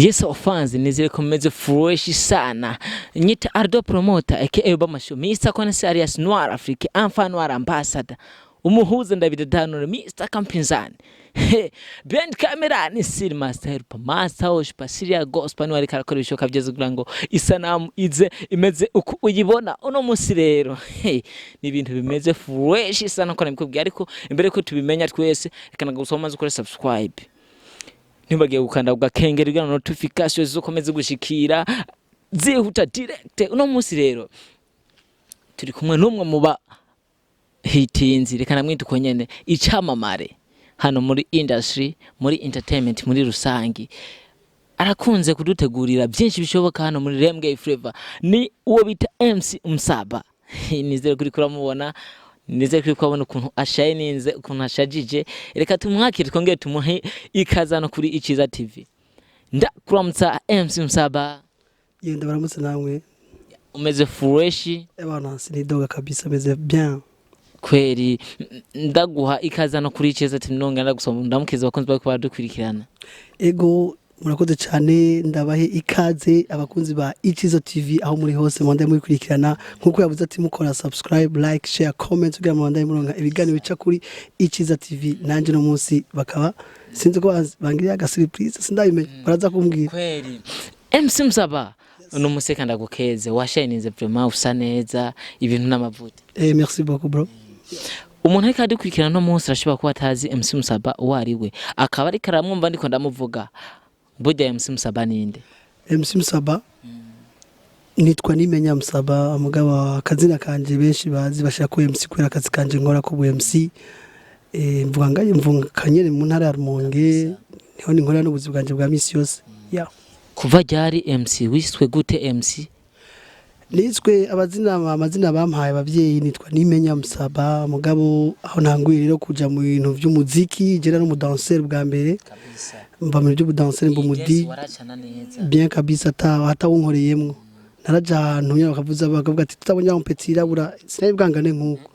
Yes, fans, nizere ko mumeze fresh sana. Nyita Ardo Promoter aka Obama Show, Mr. Konese alias Noir Afrique, Enfant Noir Ambassador. Umuhuza ndabidadanura Mr. Kampinzani. Behind camera ni Sir Master Help, Master Worship, Syria Gospel ni ariko arakora ibishoboka byose kugira ngo isanamu ize imeze uko uyibona uno munsi. Rero hey, ni ibintu bimeze fresh sana ko nabikubwiye, ariko imbere ko tubimenya twese, reka nagusoma maze ukore subscribe, ntibagiye gukanda ugakengera kugira ngo notification zizokomeze gushikira zihuta direct. Uno munsi rero turi kumwe n'umwe mu ba hitinzi, reka namwita uko nyene, icamamare hano muri industry, muri entertainment muri rusangi. Arakunze kudutegurira byinshi bishoboka hano muri Remgay Flavor, ni uwo bita MC Msaba. Nizere kuri kuramubona, nizere kuri kubona ukuntu ashayininze, ukuntu ashajije. Reka tumwakire, twongere tumuhe ikaze hano kuri Ikiza TV. Ndakuramutsa MC Msaba. Yenda baramutse namwe. Umeze fresh? Ebana, sinidoga kabisa, meze bien. Kweri, ndaguha ikaze hano kuri Ikiza TV, nongera ndagusoma ndamukiza abakunzi bariko baradukurikirana. Ego, murakoze cyane, ndabahe ikaze abakunzi ba Ikiza TV aho muri hose, mubandaye mubikurikirana nkuko yavuze ati mukora subscribe, like, share, comment kugira ngo mubandaye muronka ibiganiro bica kuri Ikiza TV. Nanje no munsi bakaba sinzi ko bangiriye aga surprise, sindabimenya, baraza kumbwira. Kweri, MC Msaba, uno museka ndagukeze, washayininze vraiment, usa neza, ibintu n'amavuta. Merci beaucoup, bro. Umuntu ariko adukurikirana no munsi arashobora kuba atazi MC Musaba uwo ari we, akaba ariko aramwumva ndiko ndamuvuga. Burya MC Musaba ninde? MC Musaba nitwa Nimenya Musaba, mugabo akazina kanje benshi bazi bashira ko MC kubera akazi kanje nkora ko MC. Mvuga ngaye mvuga kanyene mu ntara ya Rumonge, niho ninkorera n'ubuzi bwanje bwa misi yose, yeah. Kuva ryari MC? Wiswe gute MC? Niswe abazina, amazina bampaye abavyeyi nitwa Nimenya Musaba, mugabo aho ntanguye rero kuja mu bintu vy'umuziki, jera no mu danseur bwa mbere, mva mu by'ubudanseur mba umudi Waracana neza. Bien kabisa, ata atawunkoreyemwo. Naraja ahantu nyine bakavuza, bakavuga ati tutabonye aho petit yirabura, sinari bwangane nkuko.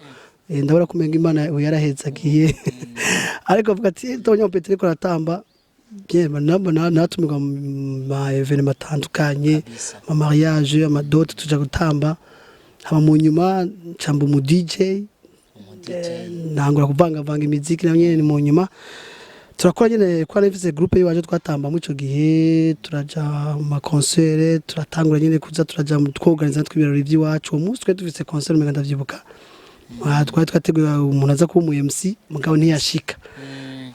Ndabona kumenga Imana yarahezagiye, ariko bavuga ati tutabonye aho petit ariko aratamba bien. Nabona natumirwa mu ma événements atandukanye, ama mariage, ama dot, tuja gutamba. Hama mu nyuma ncamba umu DJ, ntangura kuvangavanga imiziki nayo nyene. Mu nyuma turakora nyene ko nari groupe yiwaje twatamba muri ico gihe, turaja mu ma concert, turatangura nyene kuza turaja mu twoganiza tw'ibirori vy'iwacu. Uwo munsi twari dufise concert, umenga ndavyibuka. Twari twateguye umuntu aza kuba umu MC, mugabo ntiyashika.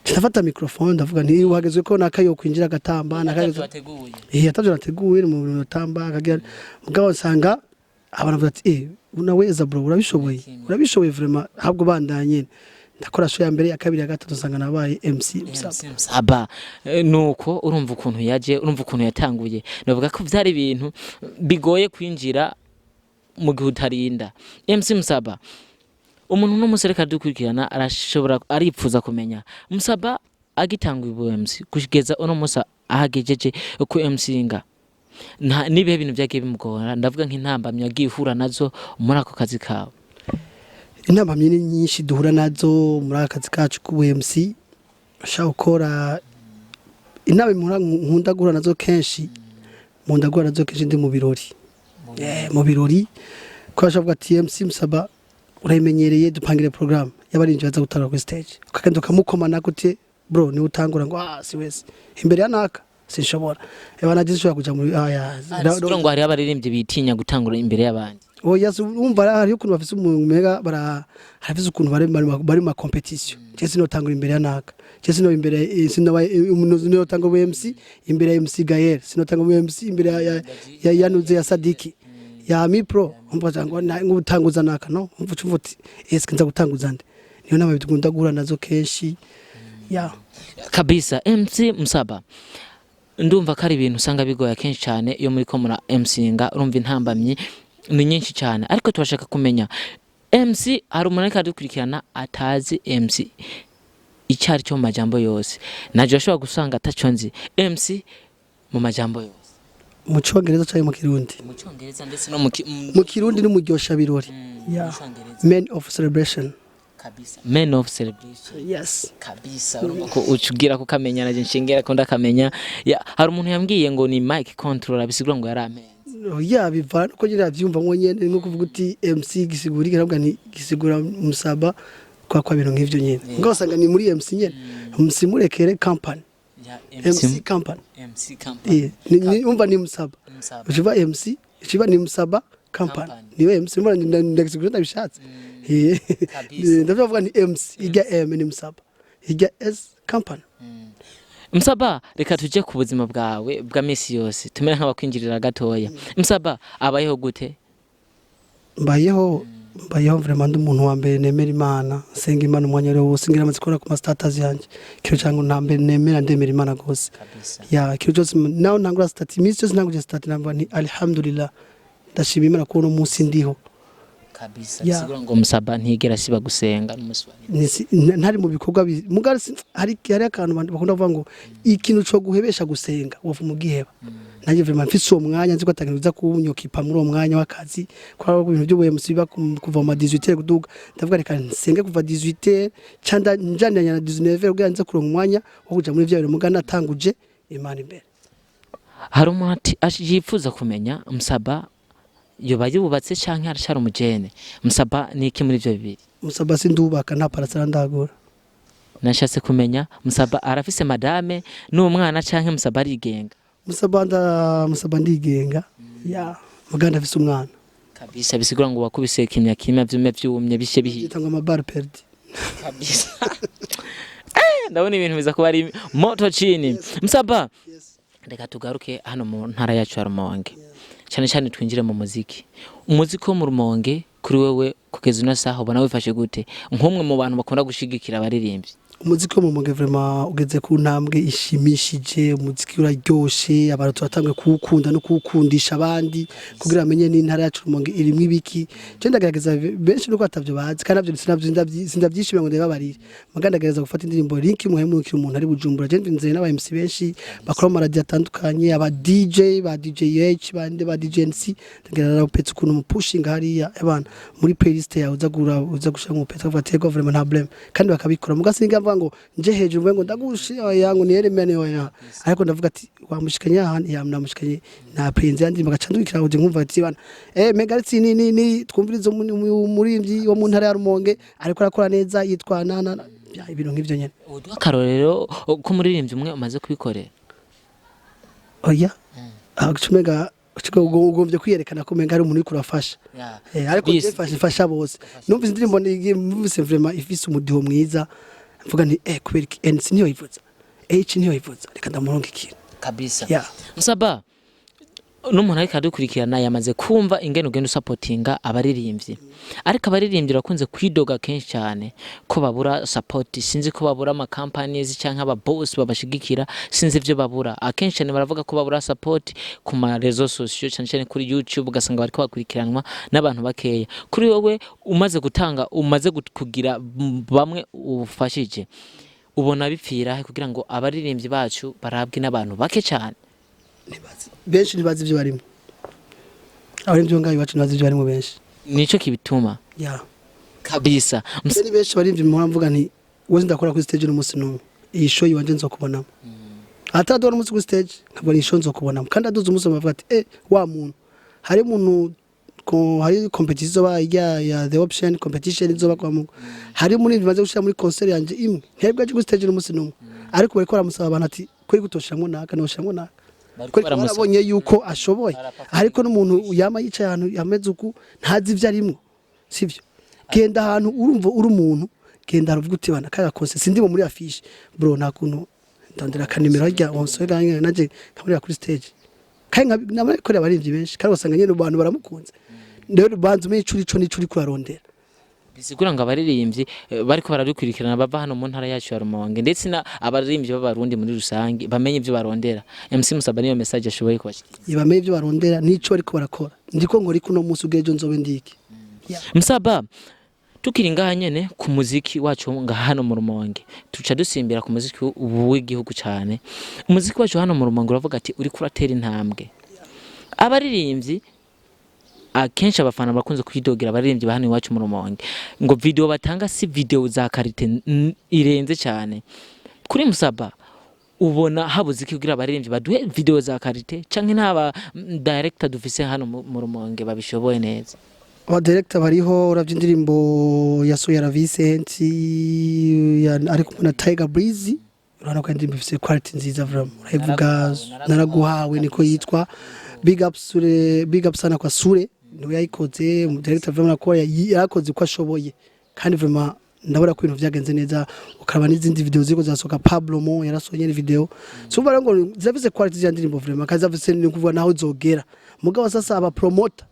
Ndafata microphone ndavuga nti uhagezwe ko nakayo kwinjira agatamba nakayo. Wateguye? Atavyo nateguye, ni mu bintu batamba akagira, mugabo nsanga abantu bavuga ati unaweza bro, urabishoboye, urabishoboye vraiment. Ahubwo bandanye ndakora show ya mbere, ya kabiri, ya gatatu, nsanga nabaye MC Musaba. MC Musaba. Nuko urumva ukuntu yaje, urumva ukuntu yatanguye. Navuga ko vyari ibintu bigoye kwinjira mu gihe utarinda. MC Musaba, umuntu n'umunsi reka dukurikirana arashobora aripfuza kumenya Musaba agitanga ubu MC kugeza uno munsi ahagejeje ku MC nga nta nibihe bintu byagiye bimugora, ndavuga nk'intambamyi yagiye ihura nazo muri ako kazi kawe? Intambamyi ni nyinshi duhura nazo muri aka kazi kacu k'ubu MC. Ushaka gukora inama nkunda guhura nazo kenshi, nkunda guhura nazo kenshi ndi mu birori. Mu birori ko bashobora kuvuga ati MC Musaba urayimenyereye, dupangire programme y'abarinzi baza gutanga kuri stage, ukagenda ukamukomana gute bro, niwe utangura ngo ah si wese imbere ya naka sinshobora, eba nagize ushobora kuja muri aya. Kugira ngo hariho abaririmbyi bitinya gutangura imbere y'abandi. Oya, urumva hariho ukuntu bafise umega bara harafise ukuntu bari mu ma compétition. Je sinotangura imbere ya naka, je sino imbere sinotangura ubu MC imbere ya MC Gael, sinotangura ubu MC imbere ya Yanuze, ya Sadiki, ya Mi Pro, umva ngo ngutanguza naka no umva ucumva uti eske nza gutanguza nde? Niyo nama bidukunda guhura nazo kenshi ya. Kabisa, MC Musaba, ndumva ko ari ibintu usanga bigoye kenshi cyane iyo muri ko mura MC-nga, urumva intambamyi ni nyinshi cyane, ariko turashaka kumenya MC, hari umuntu ariko aradukurikirana atazi MC icyo ari cyo mu majambo yose, naje ashobora gusanga ataco nzi MC mu majambo yose. Mu Congereza canke mu Kirundi? Mu Cyongereza ndetse no mu Mu Kirundi ni umuryosha birori, mu ya Cyongereza. Man of celebration. Kabisa, men of celebration. Yes. Kabisa, urumva ko ucugira ko kamenya naje nshingera ko ndakamenya. Ya, hari umuntu yambwiye ngo ni mic control, bisigura ngo yaramenze. Ya, bivana uko nyine avyumva ngo nyene, nko kuvuga uti MC gisigura iki, nabwo ni gisigura musaba kwa bintu nk'ivyo nyene, ngo usanga ni muri MC nyene, MC murekere company. Ya. MC company. MC company. Eh, umva ni musaba. Musaba. Ukiva MC, ukiva ni musaba company. Company. Niwe MC mbona ndagisigura ndabishatse. Eh. Kabisa. Ndavuga ni MC ijya M ni musaba, ijya S company. Msaba, reka tuje ku buzima bwawe bwa misi yose, tumere nk'abakwinjirira gatoya. Msaba abayeho gute? Mbayeho vraiment ndi umuntu wa mbere nemera Imana, nsenga Imana umwanya wari wose, ngira amaze kubona ku ma status yanje ikintu cyangwa nta mbere nemera, ndemera Imana gose. Kabisa. Ya, ikintu cyose naho ntangura status, iminsi yose ntanguje status namba nti alhamdulillah, ndashima Imana kubona umunsi ndiho. Kabisa. Ya. Bisigura ngo Msaba ntigera asiba gusenga n'umunsi wa rimwe. Ntari mu bikorwa mugari hari akantu abantu bakunda kuvuga ngo ikintu cyo guhebesha gusenga wova mu giheba. Nanjye vraiment mfise uwo mwanya, nzi ko atakintu biza kunyokipa muri uwo mwanya w'akazi, kwa ibintu by'ubuye musiba kuva mu ma 18 kuduga, ndavuga reka nsenge kuva 18 canda njaniranya na 19 kugira nze kuronka umwanya wo kuja muri vya bintu, mugana natanguje Imana imbere. Hari umuntu ati yifuza kumenya Msaba yoba yubatse canke aracari umujene. Msaba ni iki muri ivyo bibiri? Musaba sindubaka, nta parasara ndagura. Nashatse kumenya, Msaba arafise madame n'umwana canke Msaba arigenga? Musaba ndigenga, ya, muganda afise umwana. Kabisa, bisigura ngo wakubise kimya kimya, vyume vyumye bishe bihiye. Yitwa ngo amabar perdi. Kabisa. Ndabona ibintu biza kuba ari moto chini. Msaba, reka tugaruke hano mu ntara yacu ya Rumonge, cyane cyane twinjire mu muziki. Umuziki wo mu Rumonge kuri wewe kugeza ino saha ubona wifashe gute, nk'umwe mu bantu bakunda gushigikira abaririmbyi? Umuziki wo mu Rumonge vraiment ugeze ku ntambwe ishimishije. Umuziki uraryoshe, abantu turatanguye kuwukunda no kuwukundisha abandi kugira bamenye n'intara yacu Rumonge irimwo ibiki. Je ndagerageza, benshi nuko atavyo bazi, kandi navyo sindavyishimira ngo ndabibabarire, muga ndagerageza gufata indirimbo link muhemukira umuntu ari Bujumbura. Je nzeye n'aba MC benshi bakora mu maradiyo atandukanye, aba DJ ba DJ H bande ba DJ NC, ndagerageza gupetsa ukuntu mu pushing hariya abana muri playlist yawe, uza gura uza gushira mu petsa ukavuga ati ego, vraiment nta blame, kandi bakabikora. Muga singa mvuga ngo nje hejuru mvuge ngo ndagushe oya, ngo niyeremene oya, ariko ndavuga ati wamushikanye ahandi namushikanye na prinze yandi bagaca ndukira ngo nkumva ati bana megaritsi ni twumvirize umuririmbyi wo mu ntara ya Rumonge ariko arakora neza yitwa nana, ya, ibintu nk'ivyo nyene. Uduha akarorero ko umuririmbyi umwe umaze kubikorera. Oya, aho ugombye kwiyerekana ko umenga ari umuntu uriko urafasha. Ariko Bisi. je mfasha bose. Numvise indirimbo numvise vraiment ifise umudiho mwiza, mvuga nti kubera iki NC niyo yivuza, H niyo yivuza, reka ndamuronka ikintu. Kabisa. Ya. Msaba, n'umuntu ariko aradukurikirana yamaze kumva ingene ugenda usapotinga abaririmbyi, ariko abaririmbyi bakunze kwidoga kenshi cyane ko babura support. Sinzi ko babura ama companies canke aba boss babashigikira, sinzi ivyo babura. Akenshi cyane baravuga ko babura support ku ma réseaux sociaux, cyane cyane kuri YouTube, ugasanga bariko bakurikiranwa n'abantu bakeya. Kuri wowe umaze gutanga, umaze kugira bamwe ufashije, ubona bipfira he kugira ngo abaririmbyi bacu barabwe n'abantu bake cyane? Benshi ntibazi ibyo barimo. Abaririmbyi bo ngaho iwacu ntibazi ibyo barimo benshi. Nico kibituma. Ya. Kabisa. Ni benshi baririmbyi muhora mvuga nti wowe ndakora kuri stage n'umunsi n'umwe, iyi show iwanje nzokubonamo. Ataraduha n'umunsi kuri stage, ntabwo ni show nzokubonamo, kandi aduze umunsi bavuga ati wa muntu, hari umuntu ko hari competition izoba ya the option competition izoba kwa Mungu, hari muri bimaze gushira muri concert yanje imwe, ntiyari bwaje kuri stage n'umunsi n'umwe, ariko bariko baramusaba abantu ati kuri gutoshiramwo naka noshiramwo naka. Bariko Kuri baramusaba. barabonye yuko ashoboye, ariko n'umuntu yama yicaye ahantu yameze uku ntazi ivyo arimwo, sivyo? Genda ahantu urumva uri umuntu, genda ahantu uvuga uti bana kaya concert sindimo muri affiche, bro, nta kuntu ndondera akanimero harya wonsore nanje nkamurira kuri stage, kandi nabakorera abaririmbyi benshi, kandi usanga nyene abantu baramukunze. Rero banza umenye ico urico n'ico uriko urarondera. Bisigura ngo abaririmbyi bariko baradukurikirana bava hano mu ntara yacu ya Rumonge, ndetse na abaririmbyi b'abarundi muri rusange, bamenye ivyo barondera. MC Musaba niyo message ashoboye kubashikiriza. Bamenye ivyo barondera n'ico bariko barakora. Ndiko nkora iki uno munsi ubwejo nzobe ndiki? Musaba, tukiri ngaha nyene ku muziki wacu ngaha hano mu Rumonge, tuca dusimbira ku muziki w'igihugu cyane. Umuziki wacu hano mu Rumonge uravuga ati uriko uratera intambwe, abaririmbyi. Akenshi abafana bakunze kwidogera abaririmbyi ba hano iwacu mu Rumonge ngo video batanga si video za qualité irenze cyane. Kuri Musaba, ubona habuze iki kugira abaririmbyi baduhe video za qualité, canke ntaba director dufise hano mu Rumonge babishoboye neza? Aba director bariho. Uravye indirimbo yasohoye ya Vincent ari kumwe na Tiger Breeze, urabona ko indirimbo ifise quality nziza vraiment. Urayivuga naraguhawe, niko yitwa. Big up Sure, big up sana kwa Sure, niwe yayikoze, umu director vraiment ko yarakoze uko ashoboye, kandi vraiment ndabona ko ibintu vyagenze neza. Ukaraba n'izindi video ziriko zirasohoka, Pablo Mo yarasohoye nyene video, so umva rero ngo zirafise quality ziriya ndirimbo vraiment, kandi zirafise, ni kuvuga naho zogera. Mugabo sasa aba promoter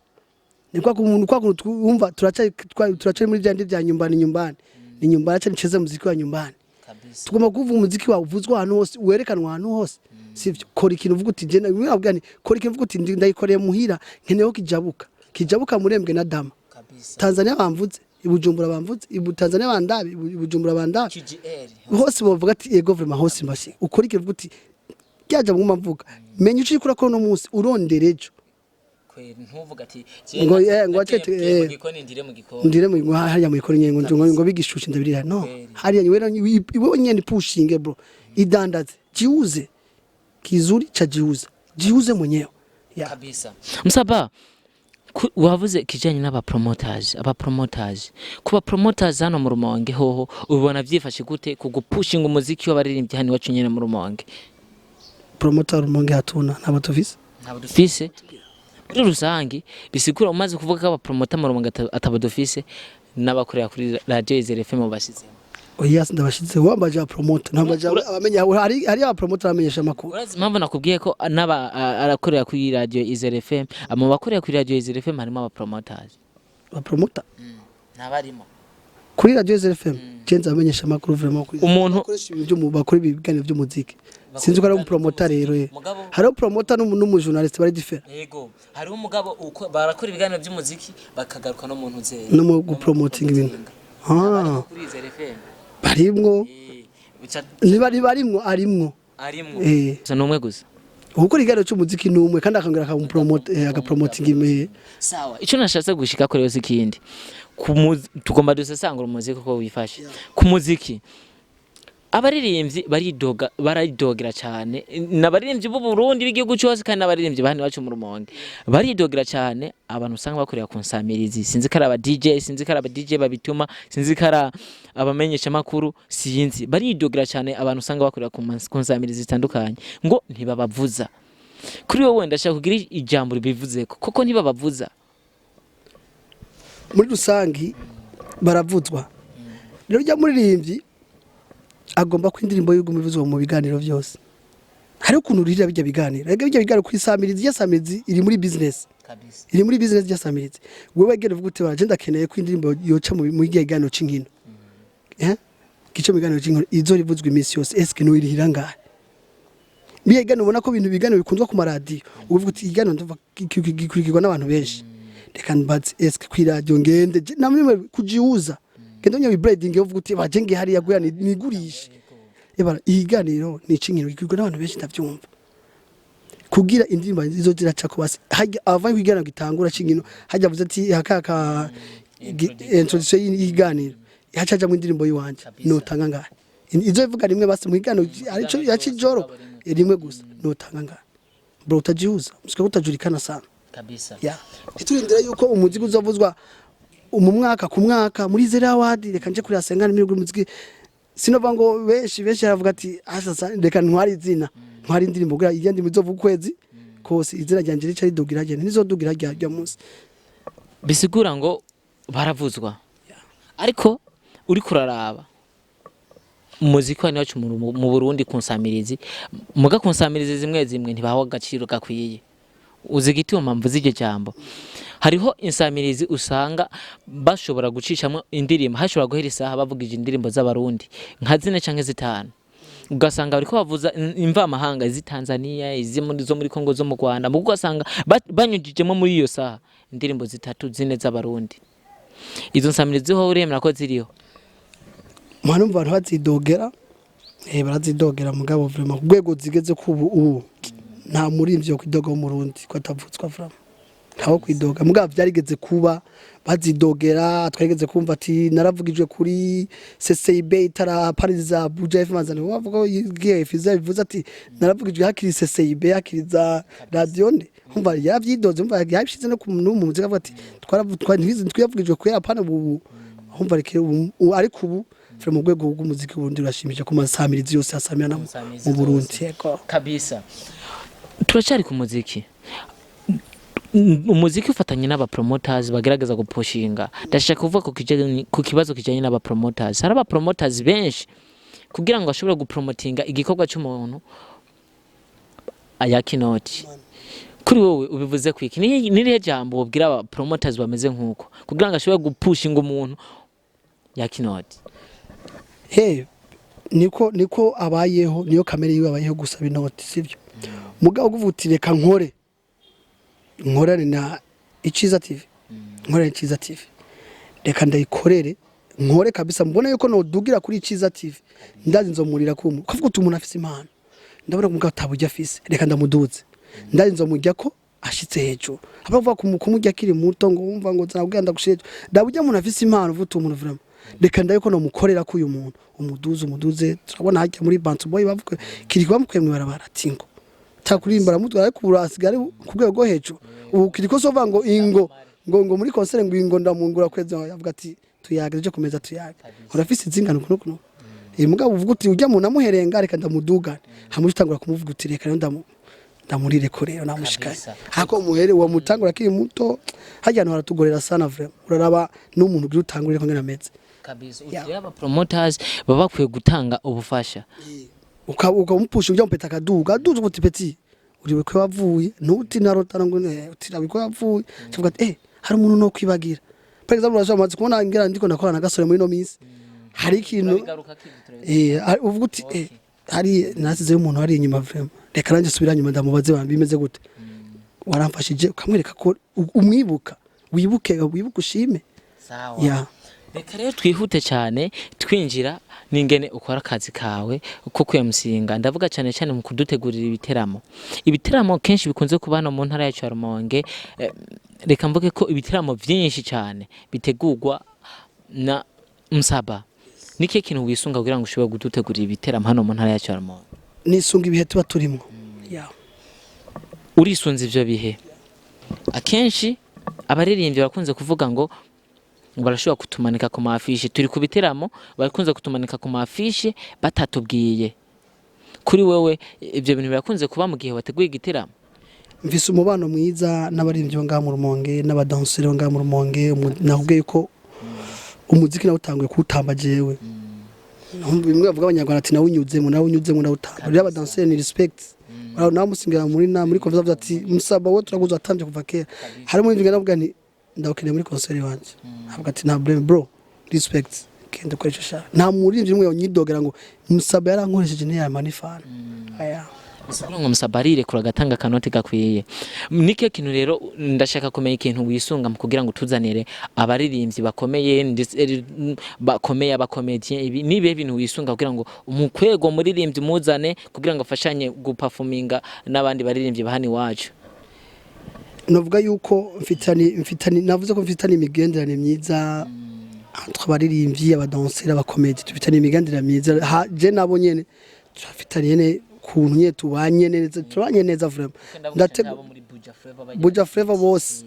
ni kwa kuntu, kwa kuntu twumva turacari muri vyandi vya nyumbani. Nyumbani ni nyumbani, acha nicheze muziki wa nyumbani. Tugomba kuvuga umuziki wawe uvuzwa ahantu hose, werekanwa ahantu hose, sivyo? Kora ikintu uvuga uti je nabwira nti kora ikintu uvuga uti ndayikoreye muhira, nkeneyeho kijabuka, kijabuka murembwe na dama. Tanzania bamvuze, i Bujumbura bamvuze, ibu Tanzania bandabe, i Bujumbura bandabe, hose bavuga ati yego vraiment, hose mbashi. Ukora ikintu uvuga uti ryaja mu mvuga, menya ico uriko urakora uno munsi, urondera ejo. Ntuvuga ati Ngo, ngo acete, gikoni ndire mu gikoni. Ndire mu hariya mu ikora nyene, ngo bigishushe ndabirira no hariya wewe nyene pushinge bro, idandaze, jiuze kizuri cha jiuza, jiuze mwenyewe, yeah. Kabisa. Msaba, wavuze kijanye n'aba promoters, aba promoters, kuba promoters hano mu Rumonge hoho ubibona vyifashe gute ku gupushinga umuziki w'abaririmbyi hano iwacu nyene mu Rumonge? Promoter Rumonge hatuna, ntabwo tufise. Ntabwo dufise muri rusangi. Bisigura umaze kuvuga ko aba promoter mu Rumonge atabo dufise, n'abakorera kuri radio Izere FM bashize? Oya, ndabashize. Wambaje aba promoter, ntambaje abamenya, hari aba promoter bamenyesha amakuru. Urazi impamvu nakubwiye ko n'aba arakorera kuri radio Izere FM? Mu bakorera kuri radio Izere FM harimo aba promoters. Aba promoter? Ntabarimo? Kuri radio ZFM jenze abamenyesha amakuru vraiment kuri bakoresha ibintu bakora ibiganiro by'umuziki, sinzi ko ari umupromoter rero ye. Mugabo Hariho promoter n'umujournaliste bari différent. Yego, hariho umugabo uko barakora ibiganiro by'umuziki bakagaruka no mu ntuzeri No mu gupromoting ibintu. Ah, kuri Izere FM. Barimwo. Bica Niba ari barimwo, arimwo. Arimwo. Eh. Gusa numwe gusa. Gukora ikiganiro cy'umuziki ni umwe, kandi akongera akamupromote, agapromotinga ime. Sawa, icyo nashatse gushika kuri yose ikindi, tugomba dusesangura umuziki uko wifashe. Ku muziki, abaririmbyi baridoga, baridogera cyane, n'abaririmbyi b'u Burundi, b'igihugu cyose, kandi n'abaririmbyi ba hano iwacu mu Rumonge baridogera cyane. Abantu usanga bakorera ku nsamirizi, sinzi ko ari aba DJ, sinzi ko ari aba DJ babituma, sinzi ko ari abamenyesha makuru, sinzi, baridogera cyane abantu usanga bakorera ku nsamirizi zitandukanye ngo ntibabavuza. Kuri wowe ndashaka kugira ijambo ribivuzeko, koko ntibabavuza? Muri rusangi baravuzwa. Rero ujya muririmbyi agomba ko indirimbo y'iguma ivuzwa mu biganiro byose. Hari ukuntu urira bijya biganiro, rega bijya biganiro kuri samirizi, ijya samirizi iri muri business. Kabisa. Iri muri business ijya samirizi. Wewe genda uvuga uti baraje, ndakeneye ko indirimbo yoca mu muri kiganiro c'inkino, gice mu biganiro c'inkino izo rivuzwa iminsi yose. Eske no irihira ngahe biya biganiro? Ubona ko ibintu biganiro bikundwa ku maradiyo, uvuga uti ikiganiro ndumva gikurikirwa n'abantu benshi, reka mbaze eske kuri radio ngende namwe kujiuza, genda nyabi branding, uvuga uti baje nge hariya guya nigurishe ebara ikiganiro ni icinkino gikurikirwa n'abantu benshi, ndavyumva kugira indirimbo izo ziraca ko basi hajya ava ikiganiro gitangura cinkino, hajya avuze ati hakaka introduction y'ikiganiro, hacaja mu indirimbo yiwanje notanga ngahe? Izo ivuga rimwe basi mu kiganiro arico yacijoro rimwe gusa, notanga ngahe? Bro, utajiuza msika utajulikana sana. Kabisa. Yeah, ntiturindira yuko umuziki uzavuzwa mu mwaka ku mwaka muri Zera Award. Reka nje kuri asengana n'imigwi umuziki, sinova ngo benshi benshi aravuga ati asasa, reka ntwari izina, ntwari indirimbo kugira iyo ndimi izovuga ukwezi kose, izina ryanje rica ridugira rya ntizodugira rya munsi. Bisigura ngo baravuzwa, ariko uri kuraraba umuziki wa iwacu mu Burundi ku nsamirizi, muga ku nsamirizi zimwe zimwe ntibahawe agaciro gakwiye. Uzi igituma mvuze iryo jambo? Hariho insamirizi usanga bashobora gucishamo indirimbo, hashobora guhera isaha bavugije indirimbo z'abarundi nka zine canke zitanu, ugasanga bariko bavuza imvamahanga, izi Tanzania, izi muri zo muri Kongo, zo mu Rwanda, mugo ugasanga banyujijemo muri iyo saha indirimbo zitatu, zine z'abarundi. Izo nsamirizi ho uremera ko ziriho? Mwana, umva, abantu bazidogera, barazidogera, mugabo vraiment ku rwego zigeze ko ubu nta murimvyi yo kwidoga w'umurundi ko atavutswa, vraiment. Ntawo kwidoga, mugabo byarigeze kuba bazidogera. Twarigeze kumva ati naravugijwe kuri CCIB itara Paris za Buja FM, azana bavuga ko yigiye fiza bivuze ati naravugijwe hakiri CCIB, hakiri za radio nde. Umva, yavyidoze, umva, yabishize no ku no mu muzika, avuga ati twaravutwa ntiyavugijwe kuri apana ubu. Umva, reke ubu, ariko ubu mu rwego rw'umuziki w'Uburundi rurashimije ku masamirizi yose asamira no mu Burundi, yego. Kabisa, turacyari ku muziki. Umuziki ufatanye n'aba promoters bagerageza gupushinga. Ndashaka kuvuga ku kibazo kijanye n'aba promoters. Hari aba promoters benshi kugira ngo ashobore gupromotinga igikorwa cy'umuntu ayaka inoti. Kuri wowe ubivuze kwiki? Ni irihe jambo wobwira aba promoters bameze nk'uko kugira ngo ashobore gupushinga umuntu yaka inoti? He, niko abayeho, niyo kamere yiwe, abayeho gusaba inoti, sivyo? Mugabo kuvuga uti reka nkore, nkorane na Iciza TV, nkorane Iciza TV, reka ndayikorere, nkore kabisa, mbona yuko nodugira kuri Iciza TV, ndazi nzomurira kumu kuvuga uti umuntu afise impano, ndabona mugabo ataburyo afise, reka ndamuduze, ndazi nzomurya ko ashitse hejuru. Abavuga kumurya akiri muto ngo wumva ngo nzabwira ndagushira hejuru, ndaburya umuntu afise impano, uvuga uti umuntu vraiment reka ndabe ko nomukorera ko uyu muntu umuduze, umuduze. Turabona hajya muri Bantu Boy bavuga kiri bamukuye mu ibarabara ati ngo takuririmba aramutwara, ariko ubu asigara ari ku rwego rwo hejuru. Ubu kiriko sova ngo ingo ngo muri concert ngo ingo ndamungura kwezi, avuga ati tuyage ejo kumeza, tuyage urafise izingano kuno kuno. Eh, mugabo uvuga uti ujya muntu amuherenga, reka ndamudugane, hamwe utangura kumuvuga uti reka rero ndamurire ko rero namushikanye. Kabisa. Hako muhere uwo mutangura akiri muto, hajya hantu haratugorera sana vraiment. Uraraba n'umuntu ugira utangurire ko ngene ameze. Kabisa. Yeah. Uti aba promoters baba bakwiye gutanga ubufasha. Ukamupusha ujya mupeta akaduga aduza, uti petit, uriwe ko wavuye ntuti narotana ngo uti rabi ko yavuye, tuvuga ati hari umuntu no kwibagira. Par exemple, urashobora amaze kubona ngira ndiko nakora na gasore muri no minsi, hari ikintu uvuga uti hari nasizeyo umuntu hari inyuma vraiment, reka nanjye subira inyuma ndamubaze bambi bimeze gute, waramfashije, ukamwereka ko umwibuka, wibuke, wibuke ushime. Sawa. Ya. Reka rero twihute cyane twinjira n'ingene ukora akazi kawe ko kwemusinga. Ndavuga cyane cyane mu kudutegurira ibiteramo. Ibiteramo kenshi bikunze kuba hano mu ntara yacu ya Rumonge. Reka mvuge ko ibiteramo byinshi cyane bitegurwa na Msaba. Ni kihe kintu wisunga kugira ngo ushobore kudutegurira ibiteramo hano mu ntara yacu ya Rumonge? Nisunga ibihe tuba turimo, ya. Urisunze ivyo bihe. Akenshi abaririmbyi barakunze kuvuga ngo barashobora kutumanika ku ma affiches, turi ku biteramo, barakunze kutumanika ku ma affiches batatubwiye. Kuri wewe ibyo bintu birakunze kuba mu gihe wateguye igiteramo? Mfise umubano mwiza n'abaririmbyi bo ngaha mu Rumonge n'abadanseri bo ngaha mu Rumonge. Nakubwiye ko umuziki nawe utanguye kuwutamba jewe. Bimwe bavuga abanyarwanda ati nawunyuzemo, nawunyuzemo, nawutamba. Rero abadanseri ni respect. Nawe musingira muri na muri conference avuga ati Musaba we turaguze, watambye kuva kera. Harimo n'ibyo navuga nti ndawukeneye muri concert wanje, avuga ati nta blame bro, respect, kenda ukoresha ushaka. Nta muririmbyi umwe yonyidogera ngo Musaba yarankoresheje ntiyamana ifana aya. Bisigura ngo Musaba arirekura agatanga akanoti gakwiye. Nike kintu rero ndashaka kumenya, ikintu wisunga mu kugira ngo tuzanire abaririmbyi bakomeye ndetse bakomeye, aba comédiens, ibi nibihe bintu wisunga kugira ngo umukwego muririmbyi muzane kugira ngo afashanye guperforminga n'abandi baririmbyi bahani iwacu? Navuga yuko mfitani navuze ko mfitani imigenderanire myiza entre abaririmbyi, abadanseri, aba comédiens. Tufitanye imigenderanire myiza. Je nabo nyene turafitanye nyene kuntu nyene tubanye neza, tubanye neza vraiment. Buja Flavor bose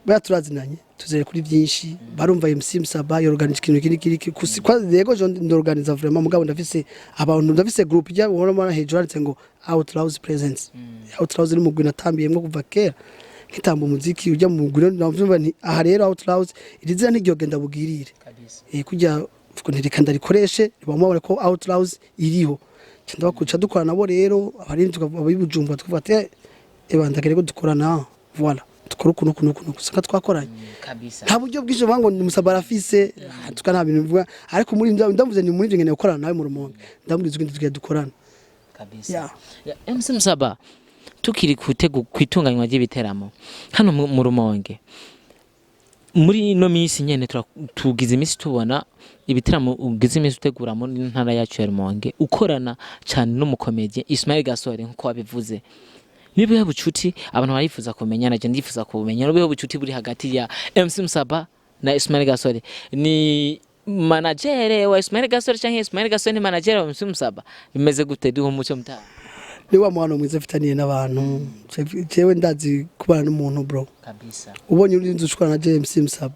baya turazinanye, tuzere kuri byinshi. Barumva MC Musaba yorganije ikintu kiri kiri kusi kwa yego je ndorganiza vraiment, mugabo ndafise abantu, ndafise group ijya ubona mara hejuru handitse ngo Outlaws Presence. Outlaws ni mugwi natambiyemwo kuva kera nkitamba umuziki ujya mu mugwi. Ndumva nti aha rero Outlaws iri zina ntiryogenda bugirire kujya ntireka ndarikoreshe, bamubona ko Outlaws iriho. Nca ndabakuca dukorana nabo rero abarindi abibujumbura, tukavuga ati eba ndagere ko dukorana, voilà, dukora ukuntu ukuntu ukuntu gusa twakoranye. Kabisa. Nta buryo bwinshi buvuga ngo ni Musaba arafise tuka, nta bintu bivuga, ariko muri ndavuze ni muri nkeneye gukorana nawe mu Rumonge, ndamubwiza uko tugiye dukorana. Kabisa. Yeah. Ya, MC Musaba, tukiri kwitunganywa ry'ibiteramo hano mu Rumonge muri ino minsi nyene, tugize iminsi tubona ibiteramo ugize iminsi utegura mu ntara yacu ya Rumonge, ukorana cyane n'umu comédien Ismail Gasore nkuko wabivuze. Nibuhe bucuti abantu barifuza kumenya, naje ndifuza kumenya nibuhe bucuti buri hagati ya MC Musaba na Ismail Gasore? Ni manager wa Ismail Gasore canke Ismail Gasore ni manager wa MC Musaba? Bimeze gute? Duhe umuco mutaha. Ni wa mubano mwiza mfitaniye n'abantu. Jewe ndazi kubana n'umuntu, bro. Kabisa. Ubonye uri inzu ushwana na James Musaba,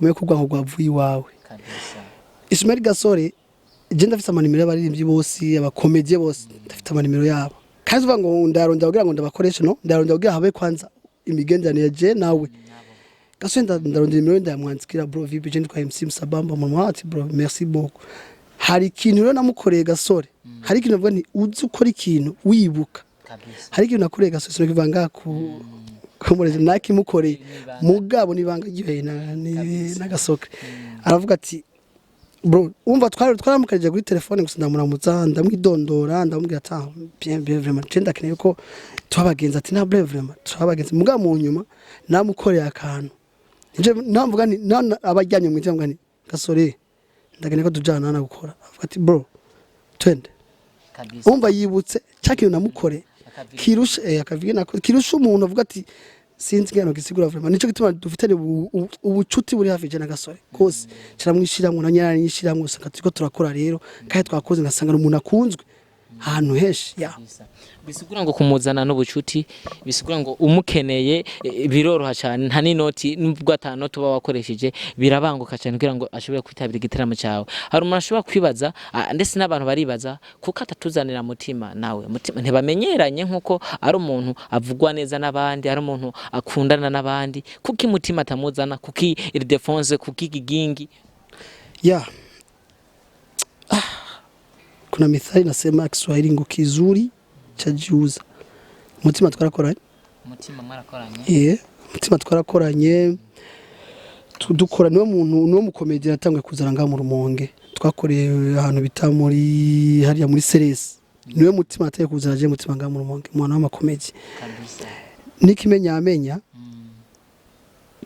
umenye ko ubwanko bwavuye iwawe. Kabisa. Ismail Gasore, je ndafise amanimero y'abaririmbyi bose, abakomedie bose, ndafite amanimero yabo. Kandi uvuga ngo ndarondera kugira ngo ndabakoreshe, no ndarondera kugira habe kwanza imigenderanire je nawe Gasore. Ndarondera nimero, ndayamwandikira: "Bro, vipi? Je nditwa MC Musabamba." Mama ati: "Bro, merci beaucoup." Hari ikintu rero namukoreye Gasore, hari ikintu navuga nti uzi ukora ikintu wibuka. Kabisa. Hari ikintu nakoreye Gasore, sinokivuga ngaha ku kumureze, nakimukoreye mugabo nibanga ryoheye na Gasore. Aravuga ati: "Bro." Umva, twari twaramukarije kuri telefone gusa, ndamuramutsa, ndamwidondora, ndamubwira ati: "Ah, bien, bien, vraiment je ndakeneye ko tubabagenzi." Ati: "Nta problème, vraiment turabagenzi." Mugabo mu nyuma namukoreye akantu. Nje namvuga nti abajyanye mu mvuga nti: "Gasore, ndakeneye ko tujana na gukora." Avuga ati: "Bro, twende." Kabisa. Umva, yibutse cya kintu namukore kirusha akavuga nako kirusha umuntu avuga ati sinzi ngano gisigura. Vraiment nico gituma dufitanye ubucuti buri hafi je na Gasore kose. Kiramwishiramwo na nyaranyishiramwo, usanga turiko turakora rero kandi twakoze, ngasanga umuntu akunzwe ahantu henshi ya. Bisigura ngo kumuzana n'ubucuti, bisigura ngo umukeneye biroroha cyane, nta n'inoti, nubwo ata noti uba wakoresheje, birabanguka cyane kugira ngo ashobore kwitabira igitaramo cyawe. Hari umuntu ashobora kwibaza, ndetse n'abantu baribaza kuko atatuzanira Mutima. Nawe Mutima ntibamenyeranye, nk'uko ari umuntu avugwa neza n'abandi, ari umuntu akundana n'abandi, kuki Mutima atamuzana? Kuki Ildefonse? Kuki Kigingi? Ya, kuna mithali nasema Kiswahili ngo kizuri chajiuza. Mutima twarakoranye. Mutima mwarakoranye? Eh, Mutima twarakoranye, dukora, niwe muntu, niwe mukomedi yatanguye kuzana ngaha mu Rumonge. Twakoreye ahantu bita muri hariya muri Seresi. Niwe Mutima yatanguye kuzana je Mutima ngaha mu Rumonge, umwana w'amakomedi. Kabisa. Nikimenya amenya,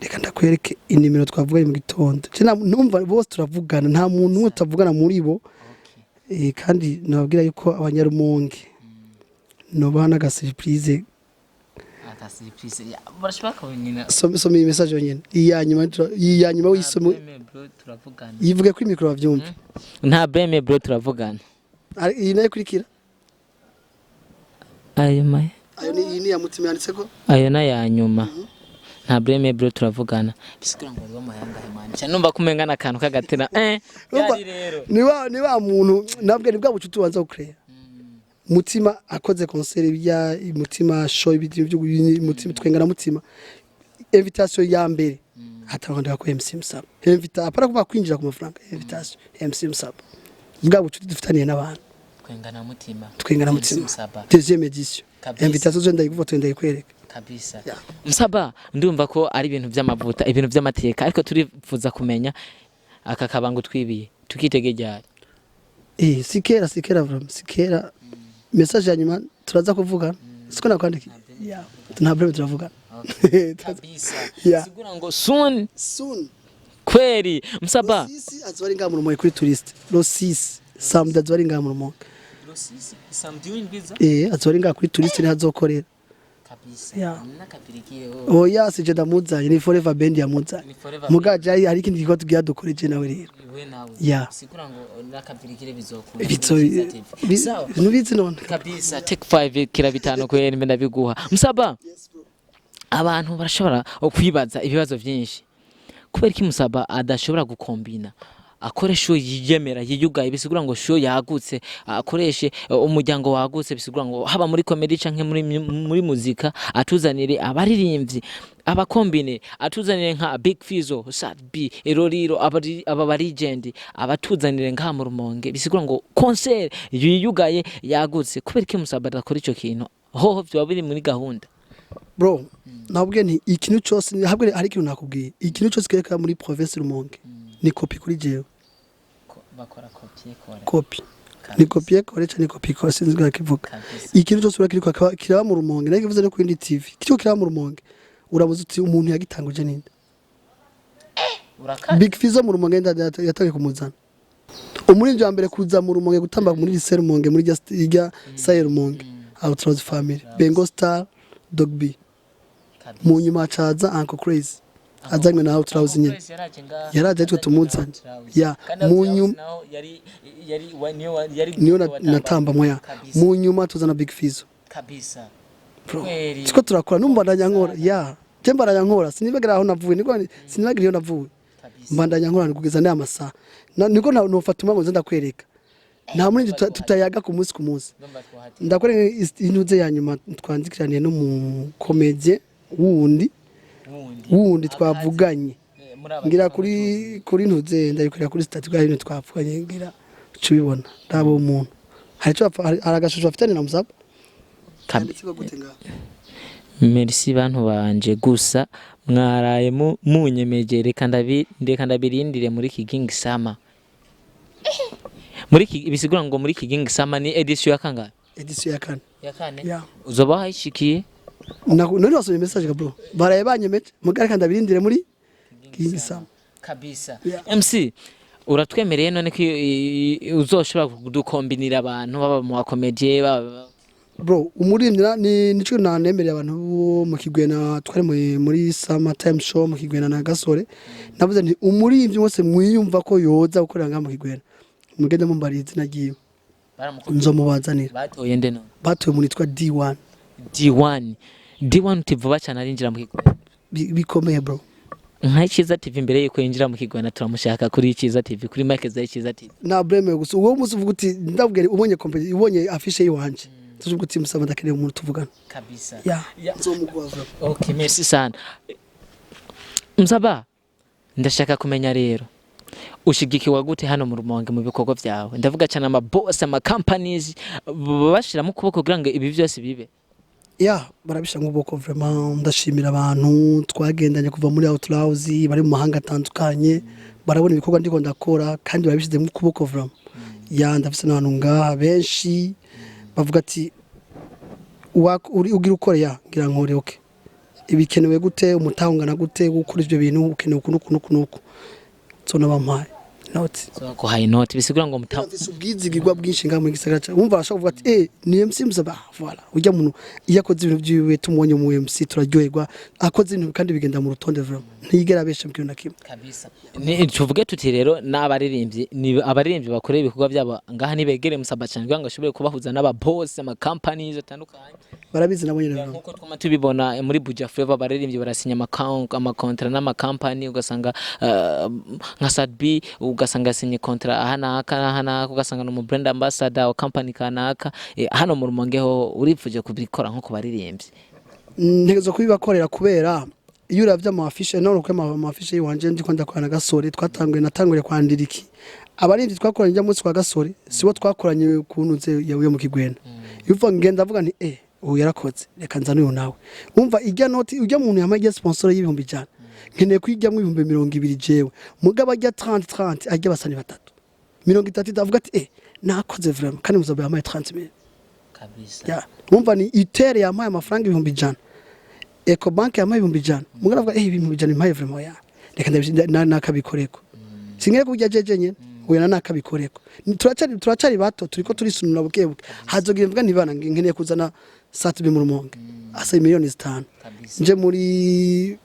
reka ndakwereke inimero twavuganye mu gitondo. Je numva bose turavugana, nta muntu umwe tutavugana muri bo. Kandi nababwira yuko abanyarumonge nobaha n'aga surprise. Aka surprise barashobora kubinyina. Soma iyi message yonyene, iya nyuma, iya nyuma wisome. Bro, turavugana. Yivuge kuri micro bavyumve. Nta blame, bro, turavugana. Iyi nayo ikurikira. Ayo maye. Ayo ni iyi ni ya Mutima yanditseko. Ayo na ya nyuma: "Nta blame, bro, turavugana." Bisigura ngo wari wamuhaye mani cyane, numva kumenga n'akantu kagatera Urumva, yari rero. Ni wa muntu nabwe, ni bwa bucuti ubanza gucrea. Mutima akoze concert bya Mutima show, ibiti byo Mutima twengana, Mutima invitation ya mbere atangwa ko MC Musaba invita, apara kuba kwinjira ku mafaranga, invitation MC Musaba. Bwa bucuti dufitaniye n'abantu. Twengana Mutima. Twengana MC Mutima. Musaba. Deuxième édition. Kabisa. Invitation zo ndayigufoto, ndayikwereka. Kabisa. Yeah. Musaba, ndumva ko ari ibintu by'amavuta, ibintu by'amateka, ariko turifuza kumenya aka kabango twibiye tukitege ryari? Sikera, sikera, vraiment sikera. Message ya nyuma turaza kuvugana, siko nakwandikiye. Yeah, nta problème, turavugana. Kabisa. Yeah. Sigura ngo soon. Soon. Kweri Musaba. Rosisi azoba ari ngaha mu Rumonge kuri touriste. Rosisi samedi azoba ari ngaha mu Rumonge. Azoba ari ngaha kuri touriste, niho azokorera. Kabisa. Yeah. Nakapirikiye. Oya, sije ndamuzanye, ni Forever Band yamuzanye. Ni Forever. Mugaje hari ikindi gikorwa tugira dukoreje nawe rero. We nawe. Yeah. Sigura ngo nakapirikire bizokunda. Bitso. Sawa. Nubizi none. Kabisa, take 5 kira bitanu kweri mbe ndabiguha Musaba. Abantu barashobora kwibaza ibibazo byinshi: kubera iki Musaba adashobora gukombina, akoresha show yiyemera, yiyugaye, bisigura ngo show yagutse, akoreshe umuryango wagutse, bisigura ngo haba muri comedy canke muri muzika, atuzanire abaririmbyi abakombine, atuzanire nka Big Fizzo, Sat B, Eroriro, aba ba legend, abatuzanire ngaha mu Rumonge, bisigura ngo concert yiyugaye yagutse? Kubera iki Musaba adakora ico kintu? Hoho vyoba biri muri gahunda? Bro, nabwiye nti ikintu cyose habwe, hari ikintu nakubwiye, ikintu cyose kereka muri province Rumonge ni copie kuri jewe. Bakora copier coller. Copie ni copier coller cyane, copie coller, sinzi ko kivuga. Kabisa. Ikintu cyose urakiriko kiraba mu Rumonge, nayo kivuze no ku yindi TV, kiriko kiraba mu Rumonge, urabuze uti umuntu yagitanguje ninde? Urakara. Big Fizzo mu Rumonge yatangiye kumuzana, umuririmbyi wa mbere kuza mu Rumonge gutamba muri lycée Rumonge, muri rya salle Rumonge. Outlaws Family, Bengo Star, Dog B. Mu nyuma hacaza Uncle Crazy azanywe na Outlaws nyene. Yaraje ariko tumuzanye. Ya, mu nyuma niyo natambamwo ya. Mu nyuma tuzana Big Fizzo. Kabisa. Bro, Kweli. siko turakora numbandanya nkora ya je mbandanya nkora, sinibagira aho navuye, niko sinibagira iyo navuye. Mbandanya nkora kugeza n'aya masaha. Niko nofata umwanya ngo nze ndakwereka nta muri tutayaga ku munsi ku munsi. Ndakwereka intuze ya nyuma twandikiraniye no mu comédien wundi wundi twavuganye, ngira kuri ntuze ndayikorera kuri statut bwa ibintu twavuganye, ngira uca ubibona ndaba umuntu hari ico hari agashusho afitanye na Musaba. Yanditse gute ngaho? Merci bantu banje, gusa mwaraye munyemeje. Reka ndabirindire muri Kigingi Summer, muri bisigura ngo muri Kigingi Summer ni edition ya kangahe? Edition ya kane. Ya kane. Ya. Uzoba wayishikiye. None wasomye message ga bro, baraye banyemeje mugari kandi abirindire muri King Summer. Kabisa. Yeah. MC, uratwemereye none ko uzoshobora kudukombinira abantu baba mu bakomedie baba Bro, umuririmbyi ni nico nanemereye abantu bo mu Kigwena. Twari muri Summer Time Show mu Kigwena na Gasore, navuze nti umuririmbyi wese mwiyumva ko yoza gukorera ngaha mu Kigwena, mugende mumbariye izina ryiwe. Baramukubwiye? Nzomubazanira. Batoye nde none? Batoye umuntu yitwa D1. D1, D1 uti vuba cyane arinjira mu Kigwena. Bikomeye bro. Nka Icyiza TV, imbere yuko yinjira mu Kigwena turamushaka kuri Icyiza TV, kuri mic za Icyiza TV. Nta blame, gusa uwo munsi uvuga uti ndabwira ubonye company, ubonye affiche yiwanje, tuvuga uti musaba ndakeneye umuntu tuvugana. Kabisa. Ya, nzomuguha vuba. Okay, merci sana Msaba. Ndashaka kumenya rero, ushigikiwa gute hano mu Rumonge mu bikorwa byawe? Ndavuga cyane ama boss, ama companies, bashiramo ukuboko kugira ngo ibi byose bibe. Ya, barabisha nk'ubwoko. Vraiment ndashimira abantu twagendanye kuva muri Outlaws, bari mu mahanga atandukanye, barabona ibikorwa ndiko ndakora kandi barabishyize mu kuboko vraiment. Ya, ndafise n'abantu ngaha benshi bavuga ati ugira ukore, ya ngira nkore, okay, ibikenewe gute, umutahungana gute gukora ivyo bintu ukenewe uku n'uku n'uku n'uku, so nabampaye noti. So ko hayi note bisigura ngo muta Afise ubwizigirwa bwinshi ngaha mu gisagara ca, wumva arashobora kuvuga ati ni MC Musaba, voilà, ujya muntu iyo akoze ibintu vyiwe tumubonye mu MC turaryoherwa, akoze ibintu kandi bigenda mu rutonde, vraiment ntiyigera abesha mu kintu na kimwe. Kabisa. Ni tuvuge tuti rero n'abaririmbyi, ni abaririmbyi bakorera ibikorwa byabo ngaha nibegere Musaba cyane kugira ngo ashobore kubahuza n'aba boss, ama companies atandukanye. Barabizi nabo nyene vraiment. Nkuko twama tubibona muri Buja Flavor, abaririmbyi barasinya amakontra n'amakampani, ugasanga nka Sadbi, ugasanga yasinye kontra aha n'aka aha n'aka, ugasanga ni umu brand ambassador wa company kanaka. Hano mu Rumonge ho uripfuje kubikora nko ku baririmbyi? Ntegerezwa kubibakorera kubera iyo uravye ama affiche none uko ama affiche yiwanje ndiko ndakorana na Gasore, twatanguye natanguriye kwandira iki abaririmbyi twakoranye njya munsi kwa Gasore, sibo twakoranye kuntu nze yawe mu Kigwena. Iyo uva ngenda avuga nti uyu yarakoze, reka nzane uyu nawe. Umva ijya noti ujya muntu yamaye ijya sponsor y'100,000, nkeneye kuyijyamo 20,000 jewe, mugabo ajya 30 30 ajya basani batatu 30 avuga ati nakoze vraiment kandi muzoba yamaye 30 mille. Kabisa. Ya, umva ni itere yampaye amafaranga 100,000, Ecobank yampaye 100,000, mugabo avuga 100,000 impaye vraiment, ya reka nakabikoreko, singiye kurya jeje nyene, oya na nakabikoreko. Turacari bato, turiko turisunura buke buke, hazogira mvuga ntibana nkeneye kuzana Sat-B mu Rumonge asa 5 miliyoni. Kabisa. Nje muri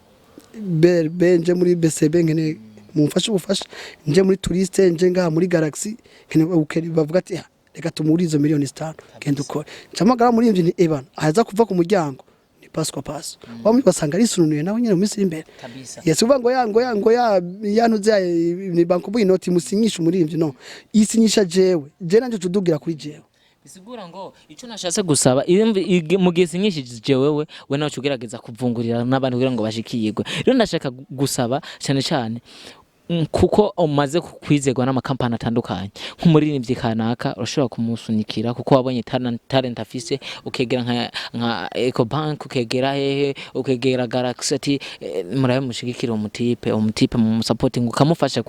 BRB, nje muri BCB, nkeneye mumfashe ubufasha, nje muri touriste, nje ngaha muri Galaxy, nkeneye bavuga ati "Ah, reka tumuri izo 5 miliyoni genda ukore." Ncamagara muri ivyo ni ebana aza kuva ku muryango ni passe kwa passe wamwe basanga arisununuye nawe nyene mu minsi iri imbere. Kabisa. Yes, uvuga ngo ya ngo ya ngo ya yanuze ya ni banko bu inoti musinyisha umuririmbyi, no isinyisha jewe, je nanje cudugira kuri jewe. Bisigura ngo icyo nashatse gusaba iyo mu gihe sinyishije wewe, we nawe ugerageza kuvungurira n'abandi kugira ngo bashikirwe. Rero ndashaka gusaba cyane cyane kuko umaze kwizerwa n'amakampani atandukanye, nk'umuririmbyi kanaka urashobora kumusunikira kuko wabonye talent afise, ukegera nka Ecobank, ukegera hehe, ukegera Galaxy ati murabe mushigikire umutipe, umutipe mu supporting, ukamufasha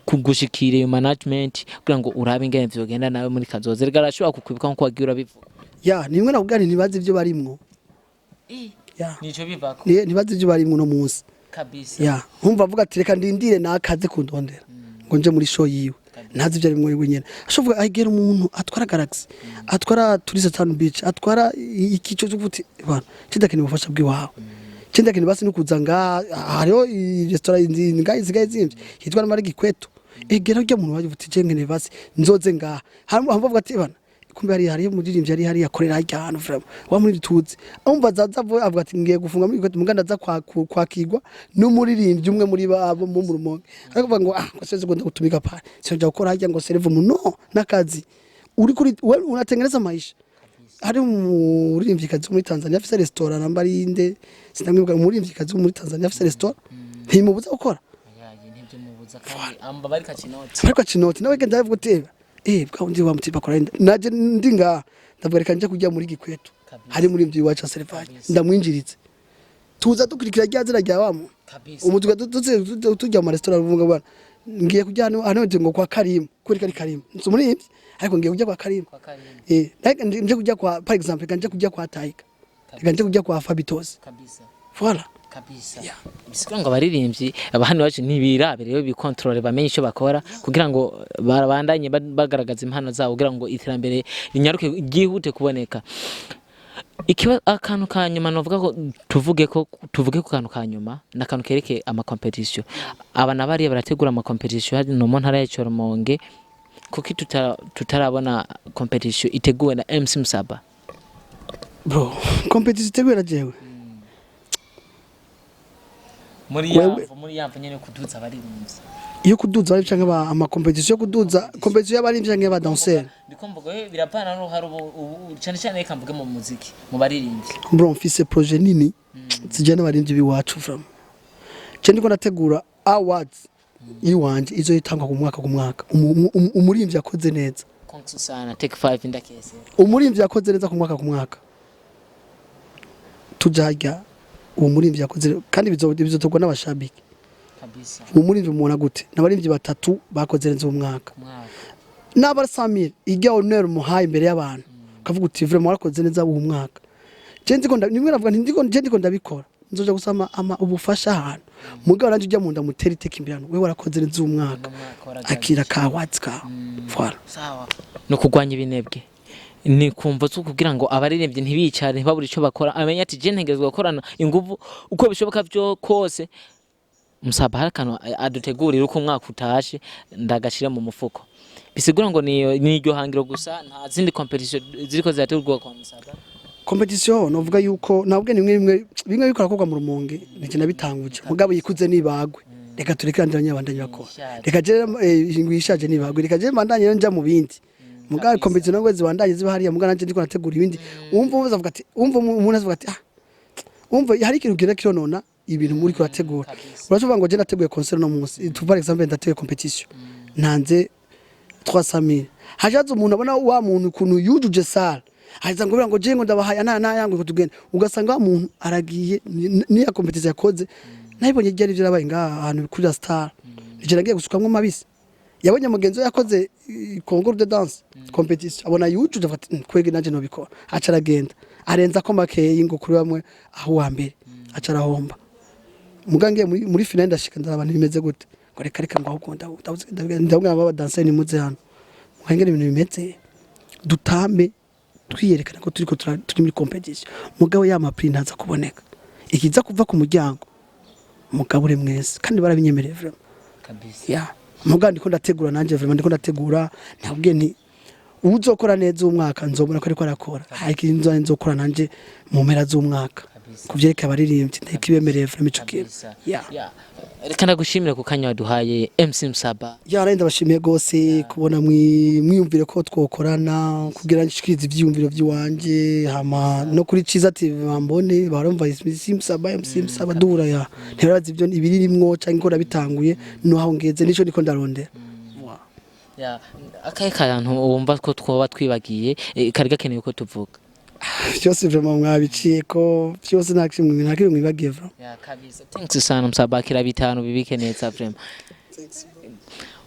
kugushikira iyo management kugira ngo urabe ingene vyogenda nawe muri kazoza. Erega arashobora kukwibuka nkuko wagiye urabivuga. Ya, nimwe nakubwira nti ntibazi ibyo barimwo ya. Nico bivako. Ntibazi ibyo barimwo no munsi. Kabisa. Ya, nkumva avuga ati reka ndindire nakaze kundondera ngo nje muri show yiwe. Ntazi ibyo arimwo wenyene. Ashobora agera umuntu atwara Galaxy, atwara Tourist Town Beach, atwara ikico cyo kuti bana kindakeneye ubufasha bw'iwawe, kindakeneye basi no kuza ngaha. Hariho restaurant ngaha isigaye zimvye yitwa Mara Gikweto. Egera ujya muntu waje uti je nkeneye basi nzoze ngaha. Harimo bavuga ati bana kumbe hari hariyo umuririmbyi ari hariya akorera harya hantu, vraiment wa muri tuzi umva zaza avuga ati ngiye gufunga muri Gikweto, muganda aza kwakirwa n'umuririmbyi umwe muri babo mu Rumonge, ariko avuga ngo ah, ngo siwezi kwenda kutumika pale, sio gukora harya ngo serve mu no n'akazi uri kuri wewe unatengeneza maisha. Hari umuririmbyikazi wo muri Tanzania afise restaurant, namba ari inde sinamwibuka, umuririmbyikazi wo muri Tanzania afise restaurant, ntimubuza gukora. Yaye ntibyo mubuza kandi amba bari kacinoti. Ariko acinoti nawe genda avuga uti bwa undi wa mutipa akora nda naje ndi ngaha, ndavuga reka nje kujya muri Gikweto. Hari muri ibyo iwacu Serivage ndamwinjiritse, tuza dukurikira rya zina rya wa muntu. Ubu tujya mu restaurant uvuga bana ngiye kujya hano hano ngo kwa Karimu, kuri kari Karimu nzi umuririmbyi, ariko ngiye kujya kwa Karimu. Kwa Karimu. Reka nje kujya kwa, par exemple, reka nje kujya kwa Taika, reka nje kujya kwa Fabitos. Voilà. Kabisa. Yeah. Bisigura ngo abaririmbyi aba hano iwacu ntibirabe rero bikontorore, bamenye icyo bakora kugira ngo babandanye bagaragaza impano zabo, kugira ngo iterambere rinyaruke ryihute kuboneka. Akantu ka nyuma novuga ko tuvuge ku kantu ka nyuma ni akantu kerekeye ama competition. Aba na bariya barategura ama competition hano mu ntara ya Rumonge, kuki tutarabona competition iteguwe na MC Musaba? Bro, competition iteguwe na jewe? Muri Wewe- yamvo, muri yamvo nyene kuduza abaririmbyi. Iyo kuduza bari canke ama competition yo kuduza, competition y'abaririmbyi canke y'aba danseur? Ndiko mvuga birapana n'uruhare ubu cyane cyane, reka mvuge mu muziki, mu baririmbyi. Bro, mfise projet nini zijyana n'abaririmbyi b'iwacu. Vraiment je ndiko ndategura awards iwanje izoyitangwa ku mwaka ku mwaka. Umuririmbyi yakoze neza. Conks sana, take 5 ndakese. Umuririmbyi yakoze neza ku mwaka ku mwaka, tuja harya uwo muririmbyi yakoze, kandi bizotorwa n'abashabiki. Uwo muririmbyi mubona gute? N'abaririmbyi batatu bakoze neza uwo mwaka. Mwaka. Naba Samir ijya honneur muhaye imbere y'abantu, ukavuga uti vraiment warakoze neza uwo mwaka. Je ndiko nimwe navuga nti ndiko je ndiko ndabikora, nzoja gusama ama ubufasha ahantu, mugabo nanje ujya mu nda mutera iteka imbere hano, wewe warakoze neza uwo mwaka. Uno mwaka waragaragaje. Akira ka awards ka, voilà. Sawa, no kurwanya ibinebwe ni kumva zo kugira ngo abaririmbyi ntibicare, ntibabure icyo bakora, amenye ati je ntegerezwa gukorana inguvu uko bishoboka byo kose. Musaba hari akantu adutegurira uko umwaka utashe ndagashira mu mufuko. Bisigura ngo ni iryo hangiro gusa, nta zindi competition ziriko zirategurwa kwa Musaba? Competition novuga yuko nabwe ni bimwe bimwe bikora korwa mu Rumonge, nije nabitanguje, mugabo yikuze nibagwe, reka tureke andi abanyabandanye bakora. Ishaje. Reka je ingwi ishaje nibagwe, reka je mbandanye rero nja mu bindi, mugabo competition nabwo zibandanye ziba hariya, mugabo nanje ndiko nategura ibindi. Umva avuga ati, umva umuntu avuga ati ah, umva hari ikintu gira kironona ibintu muri kurategura. Urashobora ngo je nateguye concert no munsi tu, par exemple ndateguye competition, ntanze 300,000, hajaza umuntu abona wa muntu ukuntu yujuje salle, haza ngo bira ngo je ngo ndabahaye na na yangu tugenda, ugasanga wa muntu aragiye niya competition yakoze. Nabibonye ryari byarabaye ngaha ahantu kuri la Star, nije nagiye gusukamwo mabisi, yabonye mugenzi we yakoze concours de danse competition, abona yujuje, avuga ati "Kwege nanje nobikora", aca aragenda arenza ko makeyi ngo kuri bamwe aho uwa mbere, aca arahomba. Mugangiye muri finale, ndashika ndaraba bimeze gute, ngo reka reka, ngo ahubwo ndabwira aba danseur nimuze hano muhengere ibintu bimeze, dutambe twiyerekana ko turiko turi muri competition, mugabo ya ma prix ntaza kuboneka, ikiza kuva ku muryango mugabure mwese, kandi barabinyemereye vraiment. Ya mugabo ndiko ndategura nanje, vraiment ndiko ndategura, nabwiye nti uzokora neza uwo mwaka nzobona ko ariko arakora, ariko inzo nzokora nanje mu mpera z'umwaka kuvyerekeye abaririmbyi ndakibemereye vraiment ico kintu. Ya. Ya. Reka ndagushimire ku kanya waduhaye, MC Musaba. Ya, rero ndabashimiye gose kubona mwiyumvire ko twokorana kugira nshikirize ivyiyumviro vy'iwanje, hama no kuri Ciza TV bambone, barumva MC Musaba, MC Musaba duhura, ya ntibarazi ivyo ibirimwo canke ko nabitanguye no aho ngeze nico ndiko ndarondera. Ya, akahe kantu wumva ko twoba twibagiye kari gakenewe ko tuvuga? Vyose vraiment mwabiciye ko vyose, nta kimwe nta kimwe mwibagiye vraiment. Ya, kabisa. Thanks sana Musaba, kira bitanu bibike neza vraiment.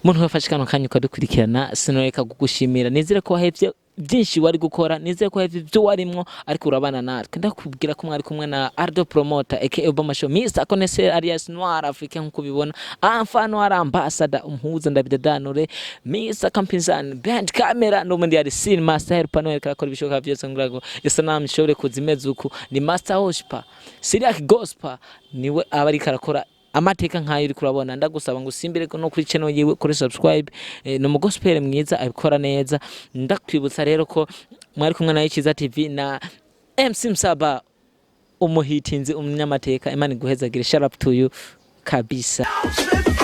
Muntu wafashe kano kanya ukadukurikirana, sinoreka kugushimira. Nizere ko wahevye Byinshi wari gukora, nizeye ko wahevye ibyo warimwo, ariko urabana natwe. Ndakubwira ko mwari kumwe na Ardo Promoter aka Obama Show, Mr Connaisseur alias Noir Africain, nkuko ubibona, Enfant Noir Ambassador, umuhuza ndabidadanure, Mr Kampinzani behind camera, n'ubundi yari Sin Master Helper Noel, karakora ibishoboka byose ngo isanamu ishobore kuza imeze uku. Ni Master Hospa Syriac Gospel, niwe aba ariko arakora amateka nk'ayo uri kurabona. Ndagusaba ngo usimbire no kuri channel yiwe kuri subscribe. Ni umugospel mwiza, abikora neza. Ndakwibutsa rero ko mwari kumwe na Ikiza TV na MC Msaba, umuhitinzi, umunyamateka. Imana iguhezagire. Shout out to you kabisa. Slip.